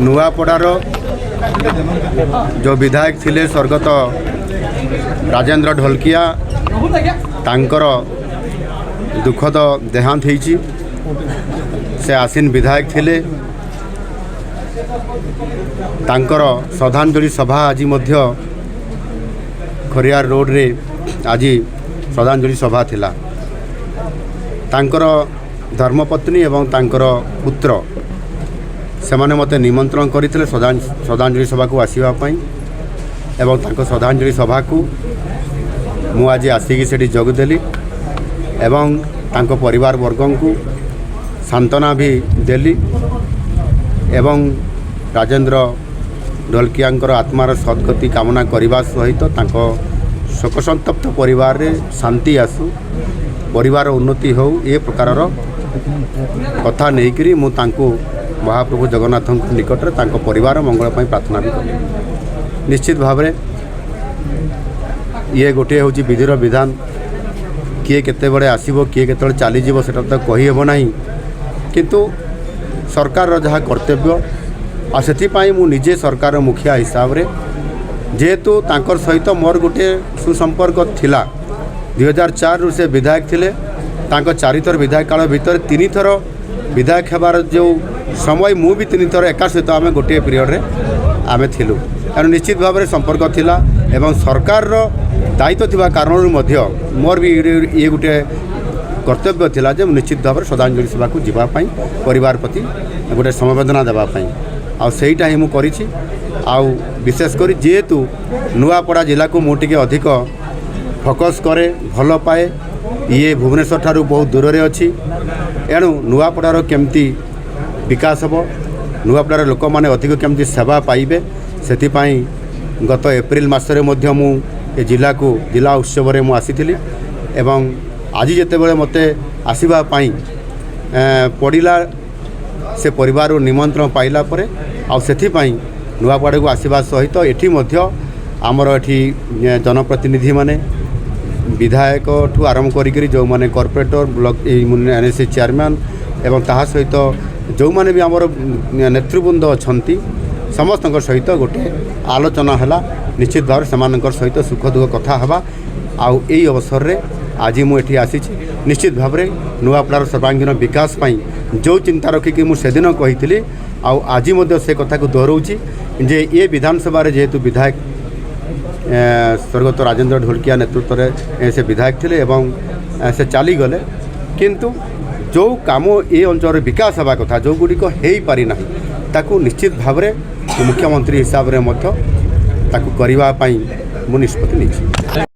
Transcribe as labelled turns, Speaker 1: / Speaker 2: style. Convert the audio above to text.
Speaker 1: ନୂଆପଡ଼ାର ଯେଉଁ ବିଧାୟକ ଥିଲେ ସ୍ୱର୍ଗତ ରାଜେନ୍ଦ୍ର ଢୋଲକିଆ, ତାଙ୍କର ଦୁଃଖଦ ଦେହାନ୍ତ ହେଇଛି। ସେ ଆସିନ ବିଧାୟକ ଥିଲେ। ତାଙ୍କର ଶ୍ରଦ୍ଧାଞ୍ଜଳି ସଭା ଆଜି ମଧ୍ୟ ଖରିଆର ରୋଡ଼ରେ ଆଜି ଶ୍ରଦ୍ଧାଞ୍ଜଳି ସଭା ଥିଲା। ତାଙ୍କର ଧର୍ମପତ୍ନୀ ଏବଂ ତାଙ୍କର ପୁତ୍ର, ସେମାନେ ମୋତେ ନିମନ୍ତ୍ରଣ କରିଥିଲେ ଶ୍ରଦ୍ଧାଞ୍ଜଳି ସଭାକୁ ଆସିବା ପାଇଁ ଏବଂ ତାଙ୍କ ଶ୍ରଦ୍ଧାଞ୍ଜଳି ସଭାକୁ ମୁଁ ଆଜି ଆସିକି ସେଠି ଯୋଗଦେଲି ଏବଂ ତାଙ୍କ ପରିବାର ବର୍ଗଙ୍କୁ ସାନ୍ତ୍ୱନା ବି ଦେଲି ଏବଂ ରାଜେନ୍ଦ୍ର ଢୋଲକିଆଙ୍କର ଆତ୍ମାର ସଦ୍ଗତି କାମନା କରିବା ସହିତ ତାଙ୍କ ଶୋକସନ୍ତପ୍ତ ପରିବାରରେ ଶାନ୍ତି ଆସୁ, ପରିବାର ଉନ୍ନତି ହେଉ, ଏ ପ୍ରକାରର କଥା ନେଇକରି ମୁଁ ତାଙ୍କୁ ମହାପ୍ରଭୁ ଜଗନ୍ନାଥଙ୍କ ନିକଟରେ ତାଙ୍କ ପରିବାର ମଙ୍ଗଳ ପାଇଁ ପ୍ରାର୍ଥନା ବି କଲି। ନିଶ୍ଚିତ ଭାବରେ ଇଏ ଗୋଟିଏ ହେଉଛି ବିଧିର ବିଧାନ। କିଏ କେତେବେଳେ ଆସିବ, କିଏ କେତେବେଳେ ଚାଲିଯିବ, ସେଟା ତ କହିହେବ ନାହିଁ। କିନ୍ତୁ ସରକାରର ଯାହା କର୍ତ୍ତବ୍ୟ, ଆଉ ସେଥିପାଇଁ ମୁଁ ନିଜେ ସରକାରର ମୁଖିଆ ହିସାବରେ, ଯେହେତୁ ତାଙ୍କର ସହିତ ମୋର ଗୋଟିଏ ସୁସମ୍ପର୍କ ଥିଲା। 2004ରୁ ସେ ବିଧାୟକ ଥିଲେ। ତାଙ୍କ ଚାରିଥର ବିଧାୟକ କାଳ ଭିତରେ ତିନିଥର ବିଧାୟକ ହେବାର ଯେଉଁ ସମୟ, ମୁଁ ବି ତିନିଥର ଏକା ସହିତ ଆମେ ଗୋଟିଏ ପିରିୟଡ଼ରେ ଆମେ ଥିଲୁ। ତେଣୁ ନିଶ୍ଚିତ ଭାବରେ ସମ୍ପର୍କ ଥିଲା ଏବଂ ସରକାରର ଦାୟିତ୍ୱ ଥିବା କାରଣରୁ ମଧ୍ୟ ମୋର ବି ଇଏ ଗୋଟିଏ କର୍ତ୍ତବ୍ୟ ଥିଲା ଯେ ମୁଁ ନିଶ୍ଚିତ ଭାବରେ ଶ୍ରଦ୍ଧାଞ୍ଜଳି ସଭାକୁ ଯିବା ପାଇଁ, ପରିବାର ପ୍ରତି ଗୋଟେ ସମବେଦନା ଦେବା ପାଇଁ, ଆଉ ସେଇଟା ହିଁ ମୁଁ କରିଛି। ଆଉ ବିଶେଷ କରି ଯେହେତୁ ନୂଆପଡ଼ା ଜିଲ୍ଲାକୁ ମୁଁ ଟିକେ ଅଧିକ ଫୋକସ୍ କରେ, ଭଲ ପାଏ, ଇଏ ଭୁବନେଶ୍ୱର ଠାରୁ ବହୁତ ଦୂରରେ ଅଛି। ଏଣୁ ନୂଆପଡ଼ାର କେମିତି ବିକାଶ ହେବ, ନୂଆପଡ଼ାର ଲୋକମାନେ ଅଧିକ କେମିତି ସେବା ପାଇବେ, ସେଥିପାଇଁ ଗତ ଏପ୍ରିଲ ମାସରେ ମଧ୍ୟ ମୁଁ ଏ ଜିଲ୍ଲାକୁ ଜିଲ୍ଲା ଉତ୍ସବରେ ମୁଁ ଆସିଥିଲି ଏବଂ ଆଜି ଯେତେବେଳେ ମୋତେ ଆସିବା ପାଇଁ ପଡ଼ିଲା ସେ ପରିବାରରୁ ନିମନ୍ତ୍ରଣ ପାଇଲା ପରେ, ଆଉ ସେଥିପାଇଁ ନୂଆପଡ଼ାକୁ ଆସିବା ସହିତ ଏଠି ମଧ୍ୟ ଆମର ଏଠି ଜନପ୍ରତିନିଧିମାନେ, ବିଧାୟକଠୁ ଆରମ୍ଭ କରିକିରି ଯେଉଁମାନେ କର୍ପୋରେଟର, ବ୍ଲକ, ଏଇ ଏନ୍ ଏ ସି ଚେୟାରମ୍ୟାନ୍ ଏବଂ ତାହା ସହିତ ଯେଉଁମାନେ ବି ଆମର ନେତୃବୃନ୍ଦ ଅଛନ୍ତି, ସମସ୍ତଙ୍କ ସହିତ ଗୋଟେ ଆଲୋଚନା ହେଲା। ନିଶ୍ଚିତ ଭାବରେ ସେମାନଙ୍କର ସହିତ ସୁଖ ଦୁଃଖ କଥା ହେବା ଆଉ ଏଇ ଅବସରରେ ଆଜି ମୁଁ ଏଠି ଆସିଛି। ନିଶ୍ଚିତ ଭାବରେ ନୂଆପଡ଼ାର ସର୍ବାଙ୍ଗୀନ ବିକାଶ ପାଇଁ ଯେଉଁ ଚିନ୍ତା ରଖିକି ମୁଁ ସେଦିନ କହିଥିଲି, ଆଉ ଆଜି ମଧ୍ୟ ସେ କଥାକୁ ଦୋହରାଉଛି ଯେ ଏ ବିଧାନସଭାରେ ଯେହେତୁ ବିଧାୟକ ସ୍ୱର୍ଗତ ରାଜେନ୍ଦ୍ର ଢୋଲକିଆ ନେତୃତ୍ୱରେ ସେ ବିଧାୟକ ଥିଲେ ଏବଂ ସେ ଚାଲିଗଲେ, କିନ୍ତୁ ଯେଉଁ କାମ ଏ ଅଞ୍ଚଳରେ ବିକାଶ ହେବା କଥା, ଯେଉଁଗୁଡ଼ିକ ହେଇପାରିନାହିଁ, ତାକୁ ନିଶ୍ଚିତ ଭାବରେ ମୁଖ୍ୟମନ୍ତ୍ରୀ ହିସାବରେ ମଧ୍ୟ ତାକୁ କରିବା ପାଇଁ ମୁଁ ନିଷ୍ପତ୍ତି ନେଇଛି।